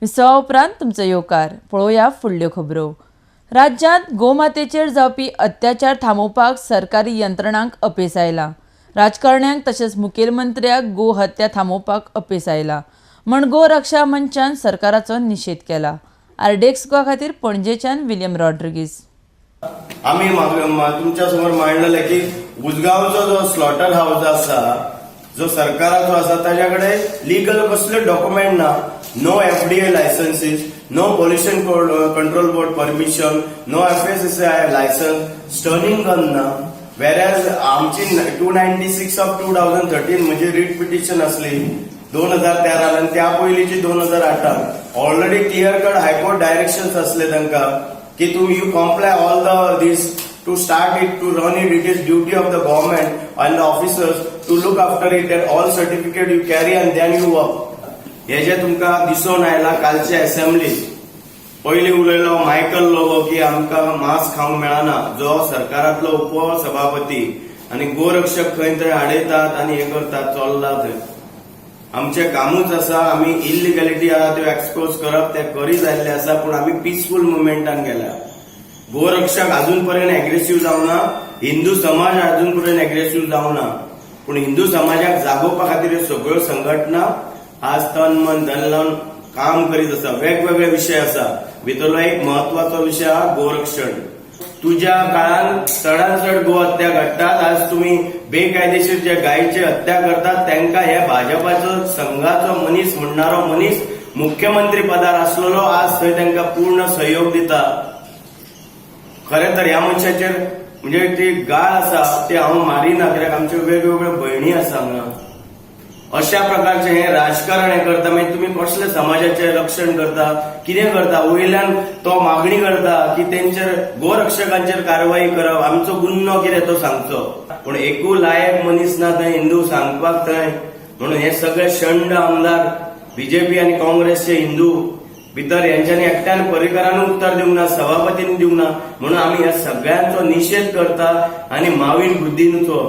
विसवा उपरांत तुमचो येवकार. पळोवया फुडल्यो खबरो. राज्यांत गोमातेचेर जावपी अत्याचार थांबोवपाक सरकारी यंत्रणांक अपेस आयलां. राजकारण्यांक तशेंच मुखेलमंत्र्याक गो हत्या थांबोवपाक अपेस आयलां म्हण गो रक्षा मंचान सरकाराचो निशेध केला. आरडीएक्स गोवा खातीर पणजेच्यान विलियम रॉड्रिगीस. आमी तुमच्या समोर मांडलेले की उजगांवचो जो स्लॉटर हाऊस आसा, जो सरकाराचो आसा, ताच्या कडेन लिगल कसले डॉक्युमेंट ना. No FDA licenses, no Pollution Control Board permission, no FSSAI license, stunning gun ना. वेरॅज आमची 296 of 2013 म्हणजे रिट पिटिशन असली 2013 आनी त्या पयलींची 2008, already clear cut High Court directions असले तांकां की तुम्ही you comply all the this to start it, to run it. It is duty of the government and the officers to look after it and all certificate you carry and then you work. हे जे तुमकां दिसून आयला कालचे assembly, पयलीं उलयलो Michael Lobo की आमकां मांस खावंक मेळना, जो सरकारांतलो उपसभापती, आनी गोरक्षक खंय थंय आडयतात आनी हे करतात. चल्ला थंय आमचें कामूच आसा. आमी इलिगॅलिटी आहा त्यो एक्सपोज करप, ते करीत आयिल्ले आसा, पूण आमी पिसफूल मुवमेंटान गेल्या. गोरक्षक अजून पर्यंत एग्रेसिव्ह जावना, हिंदू समाज अजून पर्यंत एग्रेसिव्ह जावना, पूण हिंदू समाजाक जागोवपा खातीर ह्यो सगळ्यो संघटना आज तन मन धन लावन काम करीत आसा. वेगवेगळे विशय आसा, भितरलो एक महत्वाचो विशय आहा गोरक्षण. तुज्या काळान चडान चड गो हत्या घडटात. आज तुम्ही बेकायदेशीर जे गायचे हत्या करतात, तांकां हे भाजपाचो संघाचो मनीस म्हणणारो मनीस मुख्यमंत्री पदार आसलेलो आज थंय तांकां पूर्ण सहयोग दिता. खरें तर ह्या मनशाचेर म्हणजे ती गाळ आसा ती हांव मारिना, कित्याक आमच्यो वेगवेगळ्यो भयणी आसा हांगा. अशा प्रकारचे हे राजकारण हे करता, मागीर तुमी कसले समाजाचें रक्षण करता, कितें करता? वयल्यान तो मागणी करता की तेंचेर, गोरक्षकांचेर कारवाई करप. आमचो गुन्हो कितें तो सांगचो, पूण एकूय लायक मनीस ना थंय हिंदू सांगपाक थंय. म्हणून हे सगळे शंड आमदार, बीजेपी आनी काँग्रेसचे हिंदू भितर, यांच्यानी एकट्यान पर्रीकरान उत्तर दिवंक ना, सभापतीन दिवंक ना. म्हणून आमी ह्या सगळ्यांचो निशेध करता आनी मावीन बुद्धीनचो.